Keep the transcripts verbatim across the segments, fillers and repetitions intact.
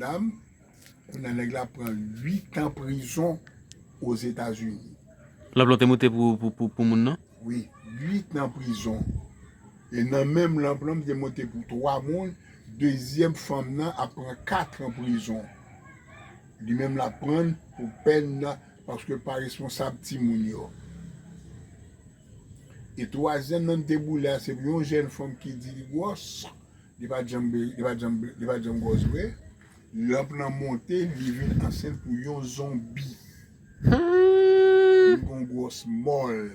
Dam, kounye a nèg la pran uit an prizon Ozetazini. Lanp lan te moute pou, pou, pou, pou moun nan? Wi, uit an prizon. E nan menm lanp lan, m te monte pou twa moun. Dezyèm fanm nan ap pran kat an prizon. Li menm l ap pran pou pèn nan, paske l pa responsab timoun yo. E twazyèm nan m te boule a, se pou yon jèn fanm ki di li gwòs. Li pa t janm, li pa t janm, li pa t janm gwòs vre. Lanp lan monte, li vin ansent pou yon zonbi. Li gon gwòs mòl.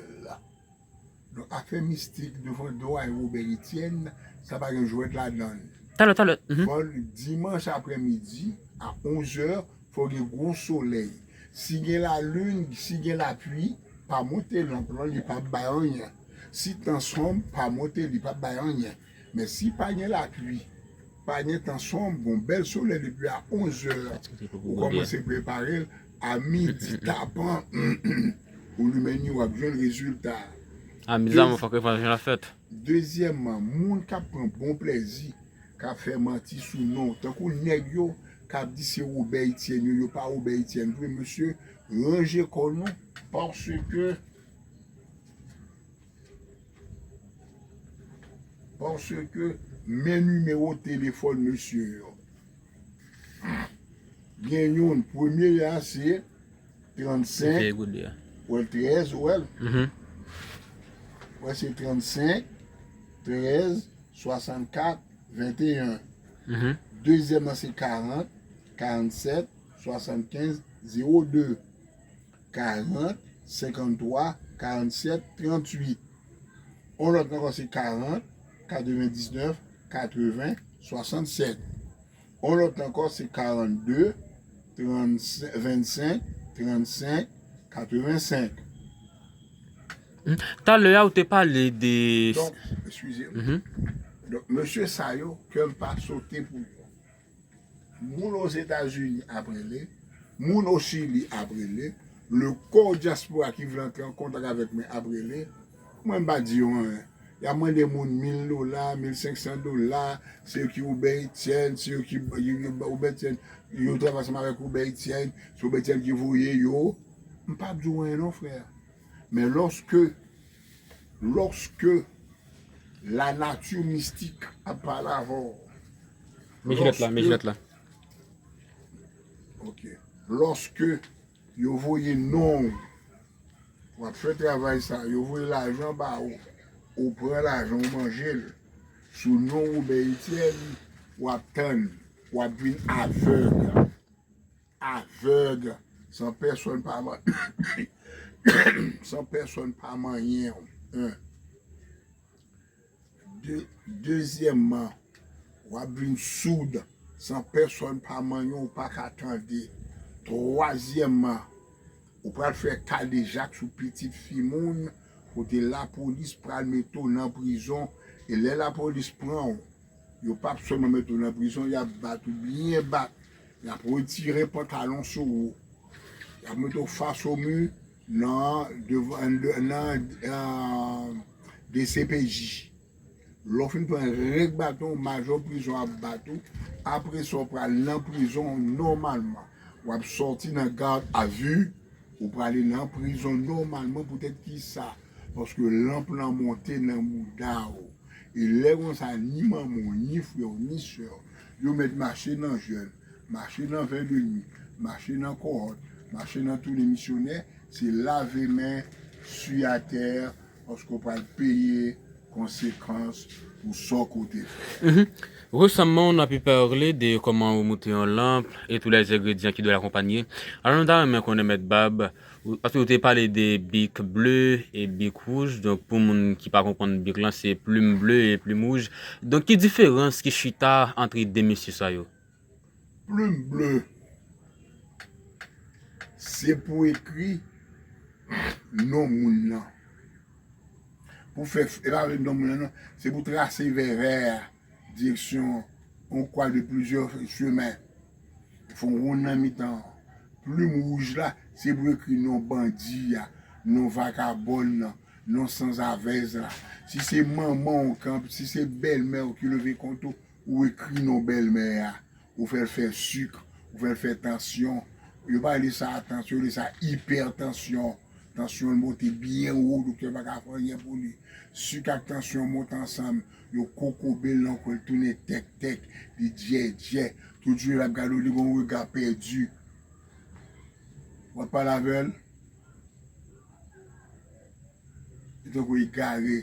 Donk, afè mistik devan dwa Robert Etienne, sa pa gen jwèt ladan l. Talè, talè. Mhm. Van-, dimanch aprèmidi, a onz è, fò gen gwo solèy. Si gen lalin, si gen lapli, pa monte lanp lan, li p ap bay anyen. Si tan sonb, pa monte, li p ap bay anyen. Men si pa gen lapli, pa gen tan sonb, gon bèl solèy depi a onz è, ou kòmanse prepare l, a midi tapan, ou limen li, w ap jwenn rezilta. A midi tapan, fòk refòm la fèt. Dezyèmman, moun k ap pran bon plèzi, k ap fè manti sou non, tankou nèg yo k ap di se Robert Etienne yo, yo pa Robert Etienne vre, mesye, ranje kò nou, paske, paske men nimewo telefòn mesye yo. Gen youn, premye a se trannsenk, Veye gode a. Wè l trèz, ou wè l? Mhm. Wè se trannsenk, trèz, swasannkat, venteyen. Mhm. Dezyèm nan se karant, karannsèt, swasannkenz, zewo de. Karant, senkanntwa, karannsèt, tranntuit. On lòt ankò se karant, katrevendiznèf, katreven, swasannsèt. On lòt ankò se karannde, trannsenk, vennsenk, trannsenk, katrevensenk. Talè a ou te pale de... Donk, eskize m. Mhm. Donk, mesye sa yo, kè m pa sote pou yo. Moun Ozetazini ap rele, moun o Chili ap rele, le kò dyaspora ki vle antre an kontak avèk mwen ap rele. Mwen m pa di yo anyen. Y ap mande moun mil dola, mil senk san dola, se yo ki Robert Etienne, se yo ki Robert Etienne, yo travay ansanm avèk Robert Etienne, se Robert Etienne ki voye yo. M p ap di w anyen non, frè. Men lòske, lòske la nature mystique ap pale avè w, Men jilèt la, men jilèt la. Ok. Lòske yo voye non w, w ap fè travay sa, yo voye lajan ba ou, ou pran lajan, ou manje l, sou non Robert Etienne, w ap tann, w ap vin avèg. Avèg, san pèsonn pa man-, san pèsonn pa manyen w. En. De, dezyèmman, w ap vin soud, san pèsonn pa manyen w, ou pa ka tande. Twazyèmman, ou pral fè kadejak sou pitit fi moun, kote lapolis pral mete w nan prizon, e lè lapolis pran w, yo p ap sèlman mete w nan prizon, y ap bat ou byen bat, y ap retire pantalon sou ou, y ap mete w fas o mi nan, devan, nan, nan, D C P J. Lè w fin pran règ baton, majò prizon ap bat ou. Apre sa, w pral nan prizon nòmalman. W ap sòti nan gad a vi, ou prale nan prizon nòmalman. Poutèt ki sa? Paske lanp lan monte nan bouda w. E lè konsa, ni manman w, ni frè w, ni sè w, yo mèt mache nan jèn, mache nan vè de nwi, mache nan kòhòt, mache nan tounen misyonè, se lave men, swi atè, paske w pral peye konsekans pou sa w te fè. Resamman, on a pu parler de comment remonter une lampe et tous les ingrédients qui doivent l'accompagner. Alò, nou ta renmen konnen, Mèt Bab, ou, paske ou te pale de bik ble e bik wouj. Donk, pou moun ki pa konprann bik lan, se plim ble e plim wouj. Donk, ki diferans ki chita ant de mesye sa yo? Plim ble, se pou ekri non moun nan. Pou fè, e pa vle non moun nan, non. Se pou trase vèvè a, direksyon, on kwa de plizyè chemen. Fè on wonn nan mitan an. Plim wouj la, se pou ekri non bandi a, non vakabòn nan, non sanzavèz la. Si se manman w, kan, si se bèlmè w ki leve kont ou, ou ekri non bèlmè a. ou fè l fè sik, ou fè l fè tansyon. Yo pa rele sa tansyon, yo rele sa ipètansyon. Tansyon l monte byen wo, doktè pa ka fè anyen pou li. Sik ak tansyon monte ansanm, yo kokobe l nan kwen l tounen tèktèk, li djèdjè. Tout jounen l ap gade w, li gen yon rega pèdi. W ap pale avè l, li tankou egare,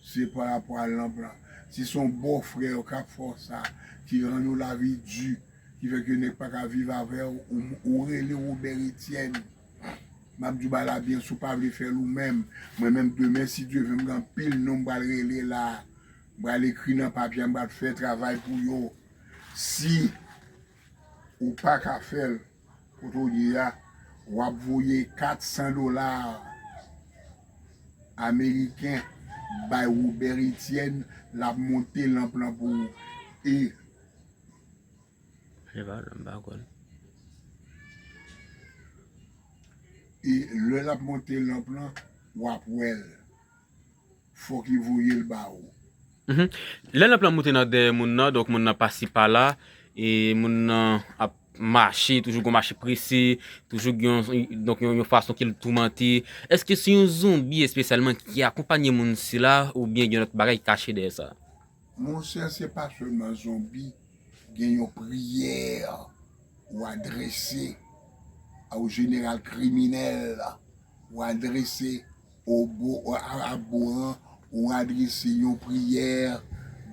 se pa rapò a lanp lan. Si se yon bòfrè w k ap fè w sa, ki rann ou lavi di, ki fè ke nèg pa ka viv avè w, ou, ou rele Robert Etienne. M ap di w bagay la byen, si w pa vle fè l ou menm, mwen menm demen, si Dye vle, m gen anpil non m pral rele la. M pral ekri nan papye a, m pral fè travay pou yo. Si ou pa ka fè l, kote w ye a, w ap voye kat san dola ameriken bay Robert Etienne, l ap monte lanp lan pou ou. E Se pa, m pa konn. E lè l ap monte lanp lan, w ap wè l. Fòk li voye l ba ou. Mhm. Lè lanp lan monte nan dèyè moun nan, donk moun nan pase pa la, e moun nan ap mache, toujou gon mache prese, toujou gen yon, donk yon, yon fason ke l toumante. Èske se yon zonbi espesyalman ki akonpanye moun sila, oubyen gen lòt bagay ki kache dèyè sa? Monchè, se pa sèlman zonbi, gen yon priyè ou adrese a yon jeneral kriminèl, ou adrese o bo-, a, a Boran, ou adrese yon priyè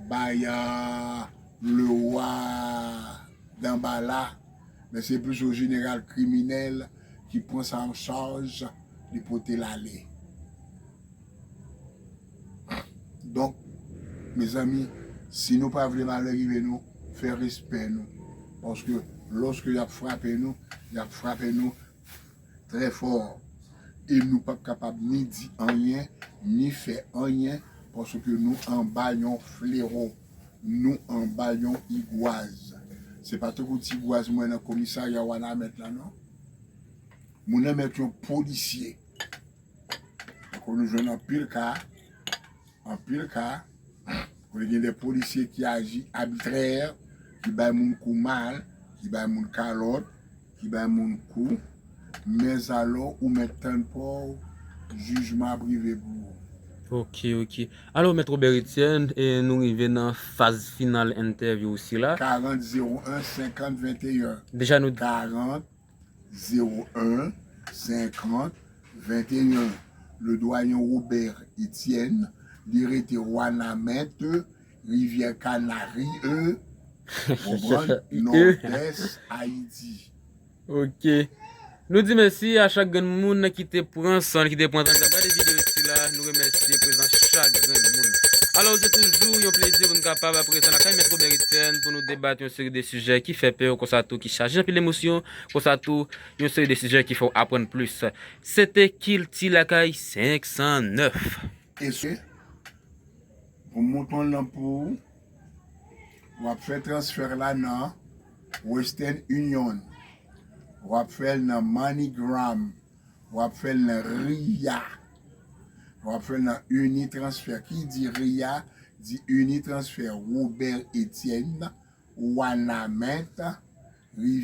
bay, a, le wa Danbala, men se plis yon jeneral kriminèl ki pran sa an chaj, li pote l ale. Donk, mezanmi, si nou pa vle malè rive nou, fè respè nou. Paske lòske y ap frape nou, y ap frape nou trè fò. E nou p ap kapab ni di anyen, ni fè anyen, paske nou anba yon flewo. Nou anba yon igwaz. Se pa tankou ti igwaz mwen nan komisarya Wanament la, non. Moun nan mèt yon polisye. Tankou nou jwenn anpil ka, anpil ka, kote gen de polisye ki aji abitrè, ki bay moun kou mal, ki bay moun kalòt, ki bay moun kou, men alò ou mèt tann pa w, jijman ap rive pou ou. Ok, ok. Alò, Mèt Robert Etienne, e nou rive nan faz final entèvyou sila. Karant zewo en senkant venteyen. Deja nou karant zewo en senkant venteyen. Le doyen Robert Etienne, li rete Wanament, Rivyè Kanari, e, konprann, Nòdès Ayiti. Ok. Nou di mèsi a chak grenn moun ki te pran san, ki te pran tan, ki t ap gade videyo sila. Nou remèsye prezans chak grenn moun. Alò, se toujou yon plezi pou nou kapab prezan lakay Mèt Robert Etienne pou nou debat yon seri de sijè ki fè pè, konsa tou ki chaje anpil emosyon, konsa tou yon seri de sijè ki fè w aprann plis. Se te Kilti Lakay senk san nèf. E se pou m montre yon lanp pou ou, w ap fè transfè la nan Western Union, w ap fè l nan MoneyGram, w ap fè l nan Ria, w ap fè l nan Unitransfer. Ki di Ria, di Unitransfer, Robert Etienne, Wanament, Rivyè.